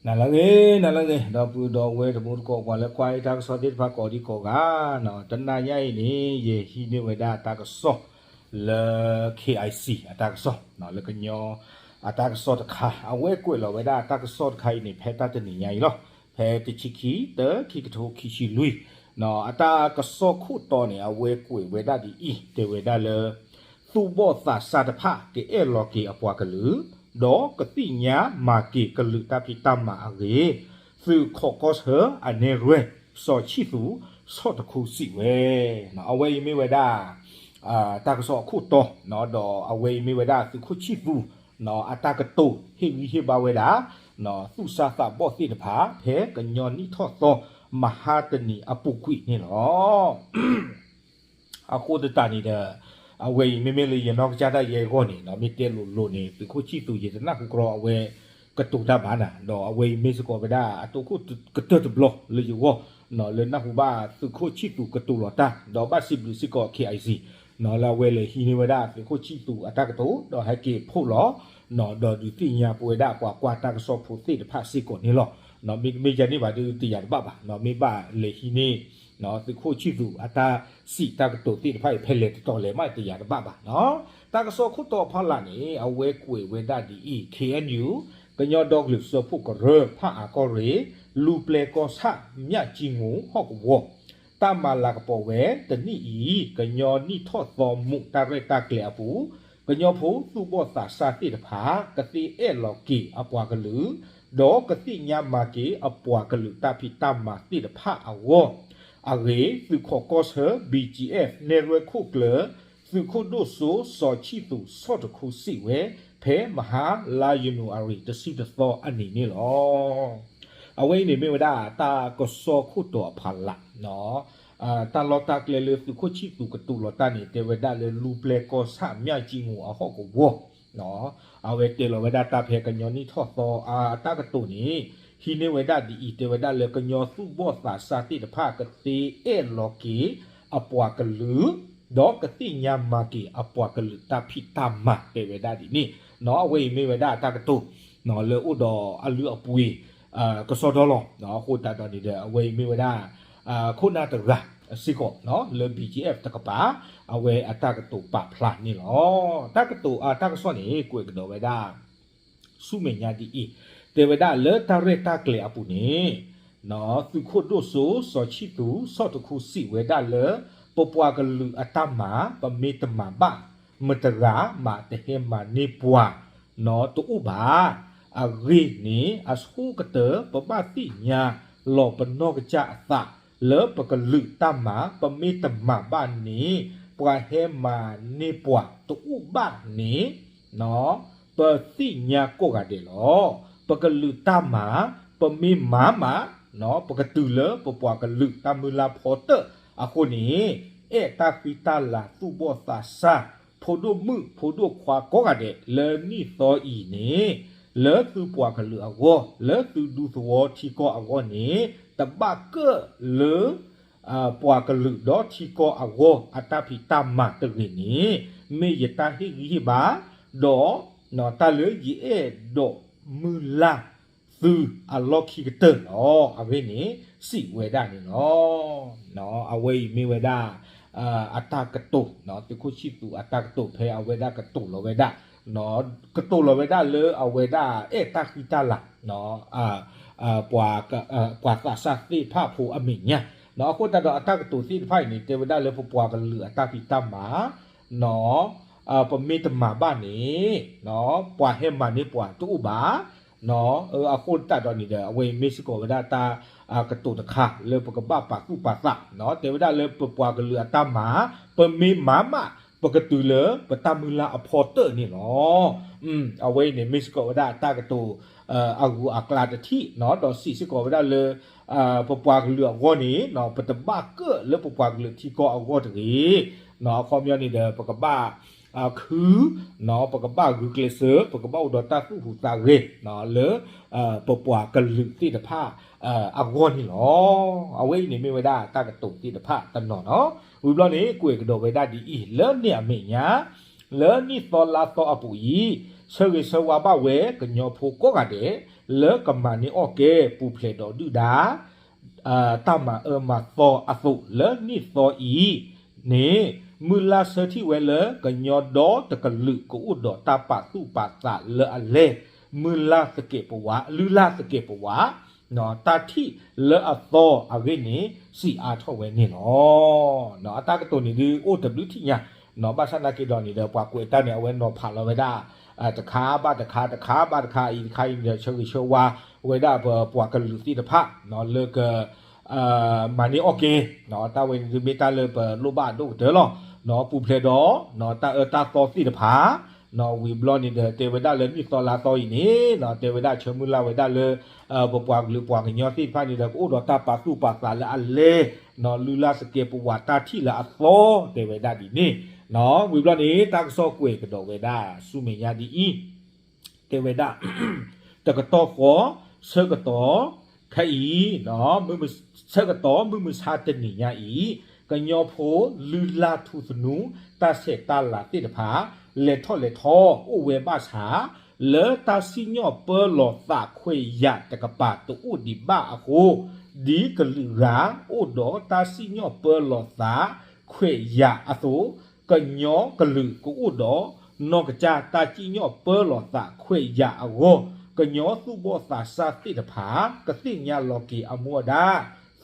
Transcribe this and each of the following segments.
နၤလၢအဂ့ၤ နၤလၢအဂ့ၤ ဒီပုၢ်ဒီဝဲၢ်တံၤသကိး ပှၤလၢကွၢ်ယတၢ်ကစီၣ်သ့ၣ်တဖၣ်ကိးဒံကိးဂၤ, တနၤညါအံၤန့ၣ် ယဟံးန့ၢ်ဝဲဒၣ်တၢ်ကစီၣ်လၢ KIC အတၢ်ကစီၣ် လၢကညီအတၢ်ကစီၣ်တခါ အဝဲကွဲးလီၤဝဲဒၣ်တၢ်ကစီၣ်တခါအံၤန့ၣ် ဖဲတၢ်တနံၤညါအံၤလီၤ. ဖဲတဆံခံ တၢ ခံကထိခံဆံလွံၢ် အတၢ်ကစီၣ်ခိၣ်တီန့ၣ် အဝဲကွဲးဝဲဒၣ်ဒ်အံၤ တဲဝဲဒၣ်လၢ သူၣ်ဘီၣ်သးစၢ်တဖၣ် ကအဲၣ်လီၤက့ၤအပှၤကလုာ် ဒီးကသ့ၣ်ညါမၤက့ၤကလုာ်တၢ်ဖံးတၢ်မၤအဂ့ၢ် သုးခိးကီၢ်ဆၢအနဲၣ်ရွဲၣ် စီၤဆံၣ်သူး ဆီၣ်တခူစံးဝဲ, အဝဲအံၤမ့ၢ်ဝဲဒၣ် တၢ်ကစီၣ်အခိၣ်တီ ဒီးအဝဲအံၤမ့ၢ်ဝဲဒၣ်သုးခိၣ်ဆံၣ်သူး အတၢ်ကတိၤဟ့ၣ်ဂံၢ်ဟ့ၣ်ဘါဝဲဒၣ် သူၣ်စၢ်သးဘီၣ်သ့ၣ်တဖၣ် ဖဲကညီနံၣ်ထီၣ်သီ မဟါတနံၤအပူၤကွံာ်န့ၣ်လီၤ. အဃိသတးန့ၣ်ဒီး အဝဲအံၤမ့မ့ၢ်လၢယနီၢ်ကစၢ်ဒၣ်ယဲအဂီၢ်န့ၣ် မ့ၢ်တဲလိၤလိၤန့ၣ် သုးခိၣ်ဆံၣ်သူး ယတနၢ်ဟူကြီအဝဲကတိၤတၢ်ဘၣ်နၤ ဒီးအဝဲအံၤမ့ၢ်စ့ၢ်ကီးဝဲဒၣ်အတိခိၣ်ကတၢၢ်တဘျီလၢယဂီၢ် လၢနၢ်ဟူဘၣ်သုးခိၣ်ဆံၣ်သူးကတိၤလီၤတၢ် ဒီးဘၣ်စံးဘျုးစ့ၢ်ကီး KIC လၢအဝဲလဲၤဟံးန့ၢ်ဝဲဒၣ်သုးခိၣ်ဆံၣ်သူးအတၢ်ကတိၤ ဒီးဟဲက့ၤဖီၣ်လီၤ ဒီးဒုးသ့ၣ်ညါပဝဲဒၣ်ပှၤကွၢ်တၢ်ကစီၣ်ဖိသ့ၣ်တဖၣ်စ့ၢ်ကီးန့ၣ်လီၤ. မ့တမ့ၢ်ယၤန့ၣ်ဘၣ်ဒီးတယာ်တဘၣ်ဘၣ် မ့ၢ်ဘၣ်လဲၤဟံးန့ၢ် သုးခိၣ်ဆံၣ်သူးအတၢ်စံးတၢ်ကတိၤသ့ၣ်တဖၣ်အံၤ ဖဲလဲၣ်တတီၤလဲၣ်မးတယာ်တဘၣ်ဘၣ်. တၢ်ကစီၣ်ခိၣ်တီဖီလာ်န့ၣ် အဝဲကွဲးဝဲဒၣ်ဒ်အံၤ KNU ကညီဒီကလုာ်စၢဖှိၣ်ကရၢ ဖၣ်အၣ်ကီၢ်ရ့ၣ် လူပျဲၢ်ကီၢ်ဆၣ် မၠၣ်ကၠံငူး ဟီၣ်ကဝီၤ တၢ်မၤလၤကပီၤဝဲတနံၣ်အံၤ ကညီနံၣ်ထီၣ်သီမူးတၢ်ရဲၣ်တၢ်ကျဲၤအပူၤ ကညီဖိသူၣ်ဘီၣ်သးစၢ်သ့ၣ်တဖၣ် ကသ့အဲၣ်လီၤက့ၤအပှၤကလုာ် ဒီးကသ့ၣ်ညါမၤက့ၤအပှၤကလုာ်တၢ်ဖံးတၢ်မၤသ့ၣ်တဖၣ်အဂီၢ် အဂ့ၢ် သုးခိးကီၢ်ဆၢ BGF နဲၣ်ရွဲၣ်ခိၣ်ကျၢၢ် သုးခိၣ်ဒိၣ်စိစီၤဆံၣ်သူး ဆီၣ်တခူစံးဝဲ ဖဲမဟါလါယနူၤအါရံၤ တဆံတသီအနံၤန့ၣ်လီၤ. အဝဲအံၤန့ၣ်မ့ၢ်ဝဲဒၣ်တၢ်ကစီၣ်ခိၣ်တီအဖီလာ် တၢ်လီၢ်တၢ်ကျဲလၢသုးခိၣ်ဆံၣ်သူးကတိၤလီၤတၢ်န့ၣ် တဲဝဲဒၣ်လၢလူပျဲၢ်ကီၢ်ဆၣ် မၠၣ်ကၠံငူးအဟီၣ်ကဝီၤ အဝဲတဲလီၤဝဲဒၣ်တၢ်ဖဲကညီနံၣ်ထီၣ်သီအတၢ်ကတိၤန့ၣ် ဟံးန့ၢ်ဝဲဒၣ်ဒ်အံၤ တဲဝဲဒၣ်လၢကညီသူၣ်ဘီၣ်သးစၢ်သ့ၣ်တဖၣ် ကသ့အဲၣ်လီၤက့ၤအပှၤကလုာ် ဒီးကသ့ၣ်ညါမၤက့ၤအပှၤကလုာ်တၢ်ဖံးတၢ်မၤ တဲဝဲဒၣ်ဒ်န့ၣ် အဝဲအံၤမ့ၢ်ဝဲဒၣ်အတၢ်ကတိၤ လၢအိၣ်ဒီးအလုၢ်အပှ့ၤ ကစီဒီလီၤ. အဃိသတးဒီးန့ၣ်ဒီး အဝဲအံၤမ့ၢ်ဝဲဒၣ် ခိၣ်နၢ်တဂၤစ့ၢ်ကီး လၢ BGF တကပၤ အဝဲအတၢ်ကတိၤပာ်ဖျါန့ၣ်လီၤ. တၢ်ကတိၤအတၢ်ကစီၣ်န့ၣ် ကွဲးကဒီးဝဲဒၣ် ဆူမဲာ်ညါဒ်အံၤ တဲဝဲဒၣ်လၢတၢ်ရဲၣ်တၢ်ကျဲၤအပူၤန့ၣ် သုးခိၣ်ဒိၣ်စိစီၤဆံၣ်သူး ဆီၣ်တခူစံးဝဲဒၣ်လၢ ပပှၤကလုာ်အတၢ်မၤ ပမ့ၢ်တမၤဘၣ် မတဂၤမးတဟဲမၤန့ၢ်ပှၤ တအိၣ်ဘၣ်. အဂ့ၢ်န့ၣ် အဆိကတၢၢ် ပဘၣ်သ့ၣ်ညါလီၤပနီၢ်ကစၢ်အသး လၢပကလုာ်တၢ်မၤ ပမ့ၢ်တမၤဘၣ်န့ၣ် ပှၤဟဲမၤန့ၢ်ပှၤတအိၣ်ဘၣ်န့ၣ် ပသ့ၣ်ညါကိးဂၤဒဲးလီၤ. ပကလုာ်တၢ်မၤ ပမ့ၢ်မၤမး ပကတုၤလၢပပှၤကလုာ်တၢ်မုၢ်လၢ်ဖီတၢၣ်အဃိန့ၣ် အဲၣ်တၢ်ဃံတၢ်လၤသူၣ်ဘီၣ်သးစၢ် ဖိဒိၣ်မုၣ်ဖိဒိၣ်ခွါကိးဂၤဒဲး လၢနံၣ်သီအံၤန့ၣ် လၢသုပှၤကလုာ်အဂီၢ် လၢသုဒူသဝီထံကီၢ်အဂီၢ်န့ၣ် တဘၣ်ကၢၣ်လၢ ပှၤကလုာ်ဒီးထံကီၢ်အဂီၢ် အတၢ်ဖံးတၢ်မၤတဂ့ၤန့ၣ် မ့ၢ်ယတၢ်ဟ့ၣ်ဂံၢ်ဟ့ၣ်ဘါ ဒီး တၢ်လၢယအဲၣ်ဒိးမုၢ်လၢ်သုအလီၢ်ခံကတၢၢ်လီၤ. အဂ့ၢ်န့ၣ် စံးဝဲဒၣ်န့ၣ်လီၤ. အဝဲအံၤမ့ၢ်ဝဲဒၣ် အတၢ်ကတိၤ သုးခိၣ်ဆံၣ်သူးအတၢ်ကတိၤ ဖဲအဝဲဒၣ်ကတိၤလီၤဝဲဒၣ် ကတိၤလီၤဝဲဒၣ်လၢအဝဲဒၣ်အဲၣ်တၢ်ဃံတၢ်လၤ ပှၤသးစၢ်သ့ၣ်တဖၣ်ဖိအမဲာ်ညါ အဃိသတးဒီးအတၢ်ကတိၤသ့ၣ်တဖၣ်အံၤန့ၣ် တဲဝဲဒၣ်လၢပပှၤကလုာ်အတၢ်ဖံးတၢ်မၤ ပမ့ၢ်တမၤဘၣ်န့ၣ် ပှၤဟဲမၤန့ၢ်ပှၤတအိၣ်ဘၣ် အဃိသတးဒီးန့ၣ်ဒီး အဝဲအံၤမ့ၢ်စ့ၢ်ကီးဝဲဒၣ်တၢ်ကတိၤတခါ လၢပကဘၣ်ပာ်သူၣ်ပာ်သး တဲဝဲဒၣ်လၢပပှၤကလုာ်အတၢ်မၤ ပမ့ၢ်မၤမး ပကတုၤလၢပတၢ်မုၢ်လၢ်အဖီတၢၣ်န့ၣ်လီၤ. အဝဲအံၤန့ၣ် မ့ၢ်စ့ၢ်ကီးဝဲဒၣ်တၢ်ကတိၤ အဂုၤအကျါတထံၣ် ဒီးစံးစ့ၢ်ကီးဝဲဒၣ်လၢ ပပှၤကလုာ်အဂီၢ်န့ၣ် ပတဘၣ်ကၢၣ်လၢပပှၤကလုာ်ထံကီၢ်အဂီၢ်တဂ့ၤ. အခီပညီန့ၣ်ဒီး ပကဘၣ် ခု ပကဘၣ်ဂုာ်ကျဲးစၢး ပကဘၣ်အိၣ်ဒီးတၢ်သူၣ်ဟူးသးဂဲၤ လၢ ပပှၤကလုာ်သ့ၣ်တဖၣ် အဂီၢ်န့ၣ်လီၤ. အဝဲအံၤန့ၣ် မ့ၢ်ဝဲဒၣ်တၢ်ကတိၤသ့ၣ်တဖၣ်တနီၤနီၤ ဝံၤဘျီန့ၣ် ကွဲးကဒီးဝဲဒၣ်ဒ်အံၤ လၢန့ၣ်အမဲာ်ညါ လၢနံၣ်သီလါသီအပူၤအံၤ ဆၢဂ့ၤဆၢဝါဘၣ်ဝဲ ကညီဖိကိးဂၤဒဲး လၢကမၤန့ၢ်အီၣ်ကဲ ပူၤဖျဲးဒီးဒုၣ်ဒါ တၢ်မၤအၢမၤသီအသိးလၢနံၣ်သီအံၤန့ၣ် မုၢ်လၢ်ဆၢထံၣ်ဝဲလၢကညီဒီတကလုာ်ကအိၣ်ဒီးတၢ်ပာ်သူၣ်ပာ်သးလၢအလဲၢ် မုၢ်လၢ်သကဲးပဝး လုၢ်လၢ်သကဲးပဝး တၢ်ထံၣ်လၢအသီအဂ့ၢ်န့ၣ် စံးအါထီၣ်ဝဲန့ၣ်လီၤ. အတၢ်ကတိၤန့ၣ်ဒုးအိၣ်တဘျုးထံၣ်ညါ ဘၣ်ဆၣ်သနာ်က့ဒီးန့ၣ်ဒီး ပှၤကွဲးတၢ်န့ၣ် အဝဲနီၤဖးလီၤဝဲဒၣ် တခါဘၣ်တခါ တခါဘၣ်တခါ အံၤတခါအံၤန့ၣ်ဒီး ဆၢဂ့ၤဆၢဝါဝဲဒၣ်ပပှၤကလုာ်သ့ၣ်တဖၣ် လၢက မၤန့ၢ်အီၣ်ကဲ တၢ်ဝဲန့ၣ်ဒုးမ့ၢ်တၢ်လၢပလိၣ်ဘၣ်အဒိၣ်ကတၢၢ်လီၤ. ပူၤဖျဲးဒီး တၢ်အၢတၢ်သီသ့ၣ်တဖၣ် ဝံၤဘျီန့ၣ်ဒီး တဲဝဲဒၣ်လၢနံၣ်သီလါသီအံၤန့ၣ် တဲဝဲဒၣ်ဆၢမုၢ်လၢ်ဝဲဒၣ်လၢ ပပှၤကလုာ်ပှၤကညီသ့ၣ်တဖၣ်န့ၣ်ဒီး ကအိၣ်ဒီးတၢ်ပာ်သူၣ်ပာ်သးလၢအလဲၢ် လုၢ်လၢ်သကဲးပဝးတၢ်ထံၣ်လၢအသီ တဲဝဲဒၣ်ဒ်န့ၣ် ဝံၤဘျီန့ၣ် တၢ်ကစီၣ်ကွဲးကဒီးဝဲဒၣ်ဆူမဲာ်ညါဒ်အံၤ တဲဝဲဒၣ် တကတီၢ်ဃီ ဆၢကတီၢ် ခဲအံၤ ဆၢကတီၢ်မုၢ်မဆါတနံၤညါအံၤ ကညီဖိလုၢ်လၢ်ထူသနူ တၢ်ဆဲးတၢ်လၤသ့ၣ်တဖၣ် လဲၤထီၣ်လဲၤထီအိၣ်ဝဲဘၣ်ဆၣ် လၢတၢ်စံၣ်ညီၣ်ပၢလီၤသးခွဲးယာ်တကပၤတအိၣ်ဒံးဘၣ်အဃိ ဒ်ကလုာ်ဂၤအိၣ်ဒီးတၢ်စံၣ်ညီၣ်ပၢလီၤသးခွဲးယာ်အသိး ကညီကလုာ်ကအိၣ်ဒီး နီၢ်ကစၢ်တၢ်စံၣ်ညီၣ်ပၢလီၤသးခွဲးယာ်အဂီၢ် ကညီသူၣ်ဘီၣ်သးစၢ်သ့ၣ်တဖၣ် ကသ့ၣ်ညါလီၤက့ၤအမူအဒါ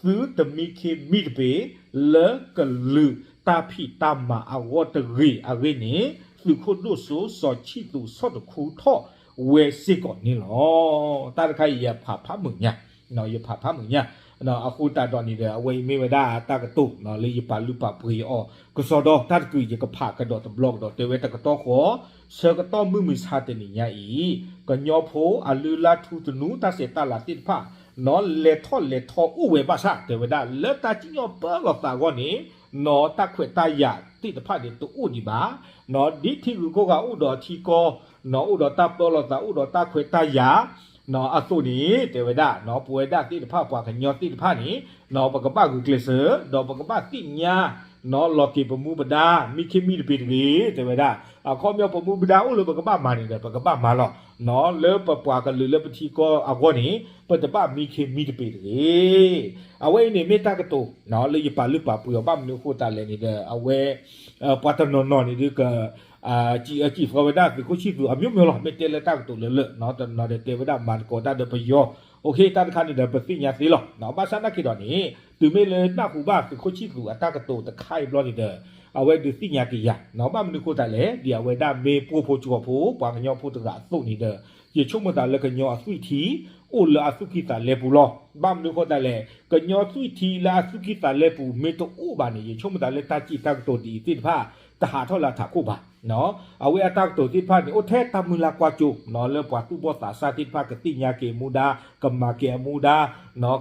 သုတမံခ့မံတပ့ၤ လၢကလုာ်တၢ်ဖံးတၢ်မၤအဂီၢ်တဂ့ၤအဂ့ၢ်န့ၣ် သုးခိၣ်ဒိၣ်စိစီၤဆံၣ်သူးဆီၣ်တခူထီၣ်ဝဲစ့ၢ်ကီးန့ၣ်လီၤ. တၢ်တခါအံၤယဖးဖးမုာ်ညါ ယဖးဖးမုာ်ညါ အဃိသတးဒီးန့ၣ်ဒီး အဝဲအံၤမ့ၢ်ဝဲဒၣ်တၢ်ကတိၤလၢယပာ်လုၢ်ပာ်ပှ့ၤအီၤ ကစီဒီ တၢ်တကုးယကဖးကဒီးတဘျီကဒီး တဲဝဲတကတီၢ်ဃီ ဆၢကတီၢ်မုၢ်မဆါတနံၤညါအံၤ ကညီဖိအလုၢ်လၢ်ထူသနူတၢ်ဆဲးတၢ်လၤသ့ၣ်တဖၣ် နီၢ်လဲၤထီၣ်လဲၤထီအိၣ်ဝဲဘၣ်ဆၣ် တဲဝဲဒၣ်လၢတၢ်စံၣ်ညီၣ်ပၢလီၤသးအဂီၢ်န့ၣ် နီၢ်တၢ်ခွဲးတၢ်ယာ်သ့ၣ်တဖၣ်န့ၣ်တအိၣ်ဒံးဘၣ် နီၢ်ဒ်ထံဂုၤကီၢ်ဂၤအိၣ်ဒီးထံကီၢ် နီၢ်အိၣ်ဒီးတၢ်ပၢလီၤသး အိၣ်ဒီးတၢ်ခွဲးတၢ်ယာ် နီၢ်အသိးန့ၣ် တဲဝဲဒၣ် နီၢ်ပဝဲဒၣ်သ့ၣ်တဖၣ် ပှၤကညီသ့ၣ်တဖၣ်န့ၣ် နီၢ် ပကဘၣ်ဂုာ်ကျဲးစၢး ဒီးပကဘၣ်သ့ၣ်ညါ နီၢ်လီၤက့ၤပမူပဒါ မံခ့မံတပ့ၤတဂ့ၤ တဲဝဲဒၣ် အခီပညီပမူပဒါအိၣ်လၢပကဘၣ်မၤန့ၣ်ဒီး ပကဘၣ်မၤလီၤ နီၢ်လၢပပှၤကလုာ်လၢပထံကီၢ်အဂီၢ်န့ၣ် ပတဘၣ်မံခ့မံတပ့ၤတဂ့ၤ အဝဲအံၤန့ၣ်မ့ၢ်တၢ်ကတိၤ နီၢ်လၢယပာ်လုၢ်ပာ်ပှ့ၤအီၤ ဘၣ်မနုၤအဃိသတးလဲၣ်န့ၣ်ဒီး အဝဲ ပှၤတနီၤနီၤန့ၣ်ဒုးက စံးအၢစံးသီဝဲဒၣ်သုးခိၣ်ဆံၣ်သူးအမျိုးမျိုးလီၤ မ့ၢ်တဲလၢတၢ်ကတိၤလၢလၢ တနီၤဒီးတဲဝဲဒၣ်မၤသကိးတၢ်ဒီးပယီၤ အိၣ်ခ့ တၢ်တခါန့ၣ်ဒီးပသ့ၣ်ညါသ့လီၤ ဘၣ်ဆၣ်သနာ်က့ဒီးန့ၣ် တုၤမ့ၢ်လၢနၢ်ဟူဘၣ်သုးခိၣ်ဆံၣ်သူးအတၢ်ကတိၤတခါအံၤဘျီန့ၣ်ဒီး အဝဲဒုးသ့ၣ်ညါက့ၤယၤ ဘၣ်မနုၤအဃိသတးလဲၣ် ဒ်အဝဲဒၣ်မ့ၢ်ပှိၢ်ဖိစှီၤဖိ ပှၤကညီဖိတဂၤအသိးန့ၣ်ဒီး ယဆိကမိၣ်သးလၢကညီအသွံၣ်ထံ အိၣ်လၢအသူၣ်ကံၢ်သးလဲပူၤလီၤ ဘၣ်မနုၤအဃိသတးလဲၣ် ကညီသွံၣ်ထံလၢအသူၣ်ကံၢ်သးလဲပူၤမ့ၢ်တအိၣ်ဘၣ်န့ၣ် ယဆိကမိၣ်သးလၢတၢ်စံးတၢ်ကတိၤဒ်အံၤသ့ၣ်တဖၣ် တဟးထီၣ်လၢအထးခိၣ်ဘၣ် အဝဲအတၢ်ကတိၤသ့ၣ်တဖၣ်န့ၣ် အိၣ်ထဲတၢ်မုၢ်လၢ်ကွၢ်စိ လၢပှၤသူၣ်ဘီၣ်သးစၢ်သ့ၣ်တဖၣ်ကသ့ၣ်ညါက့ၤအမူဒါ ကမၤက့ၤအမူဒါ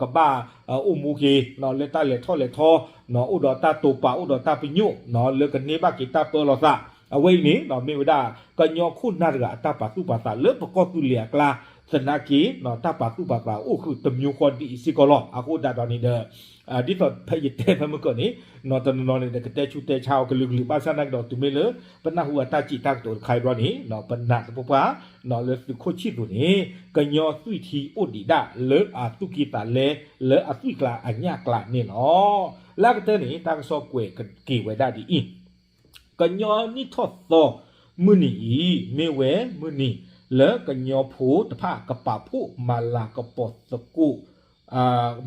ကဘၣ်အိၣ်မူက့ၤ လၢတၢ်လဲၤထီၣ်လဲၤထီ အိၣ်ဒီးတၢ်တိာ်ပာ် အိၣ်ဒီးတၢ်ပညိၣ် လၢကန့ၢ်ဘၣ်က့ၤတၢ်ပၢလီၤသး အဝဲအံၤန့ၣ် မ့ၢ်ဝဲဒၣ် ကညီခိၣ်နၢ်တဂၤအတၢ်ပာ်သူၣ်ပာ်သးလၢပကီၢ်သူလ့ၤအကျါ သနာ်က့ တၢ်ပာ်သူၣ်ပာ်သးအိၣ်ဃုာ်တမျိုးဃီဒ်အံၤစ့ၢ်ကီးလီၤ. အဃိသတးဒီးန့ၣ်ဒီး ဒ်သိးဖဲယတဲဖဲမုၢ်ကၢၢ်န့ၣ် တနီၤနီၤန့ၣ်ဒီး ကတဲဆူးတဲဆါအီၤကလုာ်ကလုာ် ဘၣ်ဆၣ်သနာ်က့ဒီး တုၤမ့ၢ်လၢ ပနၢ်ဟူအတၢ်စံးတၢ်ကတိၤတခါအံၤဘျီန့ၣ် ပနာ်သပှၢ်ပှၢ် လၢသုးခိၣ်ဆံၣ်သူးန့ၣ် ကညီသွံၣ်ထံအိၣ်ဒံးဒၣ်လၢအသူၣ်ကံၢ်သးလဲ လၢအသွံၣ်ကျါအညၣ်ကျါန့ၣ်လီၤ. လၢအကတၢၢ်န့ၣ် တၢ်ကစီၣ်ကွဲးက့ၤဝဲဒၣ်ဒ်အံၤ ကညီနံၣ်ထီၣ်သီမုၢ်နံၤအံၤ မ့ၢ်ဝဲမုၢ်နံၤ လၢကညီဖိတဖၣ်ကပာ်ဖှိၣ်မၤလၤကပီၤသကိး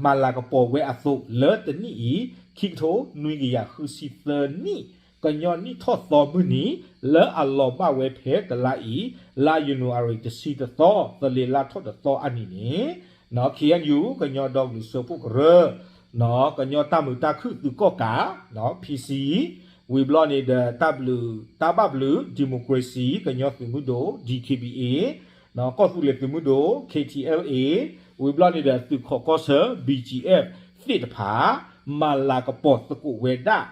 မၤလၤကပီၤဝဲအသိး လၢတနံၣ်အံၤ ခံကထိနွံကယၤဃုဆံသၢနံၣ် ကညီနံၣ်ထီၣ်သီမုၢ်နံၤ လၢအလီၤဘၣ်ဝဲဖဲတလါအံၤ လါယနူၤအါရံၤတဆံတသီ သလ့ၤလါထီၣ်တသီအနံၤန့ၣ် KNU ကညီဒီကလုာ်စၢဖှိၣ်ကရၢ ကညီတၢ်မုာ်တၢ်ခုၣ်သုးကီၣ်ကး PC ဝံၤဘျီန့ၣ်ဒီး တၢ်ဘၣ်ဘျုး democracy ကညီသုးမုၢ်ဒိၣ် DKBA ကီၢ်သူလ့ၤသုးမုၢ်ဒိၣ် KTLA ဝံၤဘျီန့ၣ်ဒီး သုးခိးကီၢ်ဆၢ BGF သ့ၣ်တဖၣ် မၤလၤကပီၤသကိးဝဲဒၣ်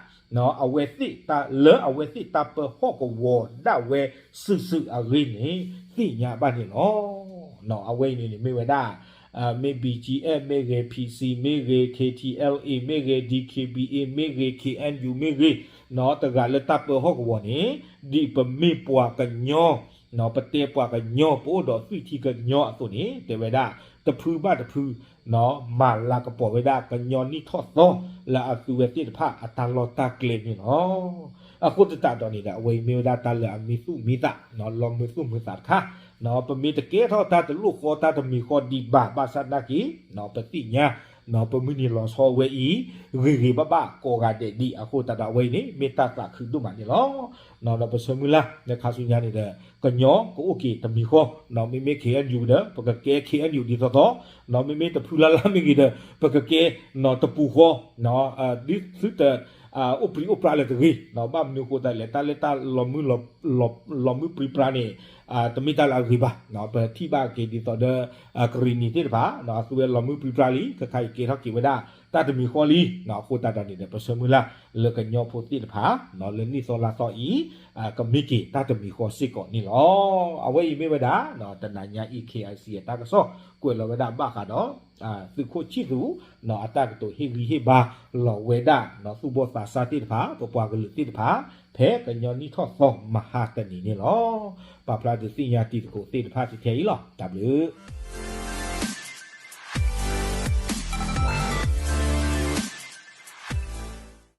အဝဲသ့ၣ် လၢအဝဲသ့ၣ်တၢ်ပၢဟီၣ်ကဝီၤဒၣ်ဝဲစုာ်စုာ်အဂ့ၢ်န့ၣ် သ့ၣ်ညါဘၣ်န့ၣ်လီၤ. အဝဲအံၤန့ၣ်န့ၣ်မ့ၢ်ဝဲဒၣ် မ့ၢ် BGF မ့ၢ်ဂ့ၤ PC မ့ၢ်ဂ့ၤ KTLA မ့ၢ်ဂ့ၤ DKBA မ့ၢ်ဂ့ၤ KNU မ့ၢ်ဂ့ၤ တဂၤလၢတၢ်ပၢဟီၣ်ကဝီၤန့ၣ် ဒ်ပမ့ၢ်ပှၤကညီ ပတဲပှၤကညီ ပအိၣ်ဒီးသွံၣ်ထံကညီအသိးန့ၣ် တဲဝဲဒၣ် တဖုဘၣ်တဖု မၤလၤကပီၤဝဲဒၣ်ကညီနံၣ်ထီၣ်သီ လၢအသုဝဲသ့ၣ်တဖၣ်အတၢ်လီၢ်တၢ်ကျဲန့ၣ်လီၤ. အဃိသတးဒီးန့ၣ်ဒီး အဝဲအံၤမ့ၢ်ဝဲဒၣ်တၢ်လၢအမံသူၣ်မံသး လီၤမုာ်သူၣ်မုာ်သးတခါ, ပမ့ၢ်တကဲထီၣ်တၢ်တလိၣ်ဃီတၢ်တမံၤဃီဒံးဘၣ် ဘၣ်ဆၣ်နာ်က့ ပသ့ၣ်ညါ ပမုၢ်နံၤလီၤဆီဝဲအံၤ ဂ့ၤဂ့ၤဘၣ်ဘၣ်ကိးဂၤဒဲးဒံး အဃိသတးဒီးအဝဲအံၤန့ၣ် မ့ၢ်တၢ်သးခုဒိၣ်မးန့ၣ်လီၤ. ဒီးပဆၢမုၢ်လၢ် လၢခါဆူညါန့ၣ်ဒီး ကညီကအိၣ်က့ၤတမံၤဃီ, မ့မ့ၢ် ခ့ၣ်အဲၣ်ယူၣ် ဒီး ပကကဲ ခ့ၣ်အဲၣ်ယူၣ် ဒ်သိးသိး, မ့မ့ၢ်တဖုလၢ်လၢ်မ့ၢ်ဂ့ၤဒီး ပကကဲ တပူၤဃီ, ဒ်သုတ အိၣ်ပြံအိၣ်ပြါလၢတဂ့ၤ, ဘၣ်မနုၤအဃိသတးလဲၣ် တၢ်လၢတၢ်လီၤမုၢ်ပြံပြါန့ၣ် တမ့ၢ်တၢ်လၢအဂ့ၤဘၣ်, ပထံၣ်ဘၣ်က့ၤဒ်သိးဒီး ကရံၣ်နံၤသ့ၣ်တဖၣ် အသုဝဲလီၤမုၢ်ပြံပြါလံ ခဲခါအံၤကဲထီၣ်က့ၤဝဲဒၣ် တၢ်တမံၤဃီလံ, အဃိသတးဒီးန့ၣ်ဒီး ပဆၢမုၢ်လၢ် လၢကညီဖိသ့ၣ်တဖၣ် လၢနံၣ်သီလါသီအံၤ ကမ့ၢ်က့ၤတၢ်တမံၤဃီစ့ၢ်ကီးန့ၣ်လီၤ. အဝဲအံၤမ့ၢ်ဝဲဒၣ် တနၤညါအံၤ ခ့ၣ်အဲၣ်ယူၣ် အတၢ်ကစီၣ် ကွဲးလီၤဝဲဒၣ်ဘၣ်ဃးဒီး သုးခိၣ်ဆံၣ်သူး အတၢ်ကတိၤဟ့ၣ်ဂံၢ်ဟ့ၣ်ဘါလီၤဝဲဒၣ် သူၣ်ဘီၣ်သးစၢ်သ့ၣ်တဖၣ် ပပှၤကလုာ်သ့ၣ်တဖၣ် ဖဲကညီနံၣ်ထီၣ်သီမဟါတနံၤန့ၣ်လီၤ. ပာ်ဖျါဒုးသ့ၣ်ညါတံၤသကိးသ့ၣ်တဖၣ်ထဲအံၤလီၤ. တၢ်ဘျုး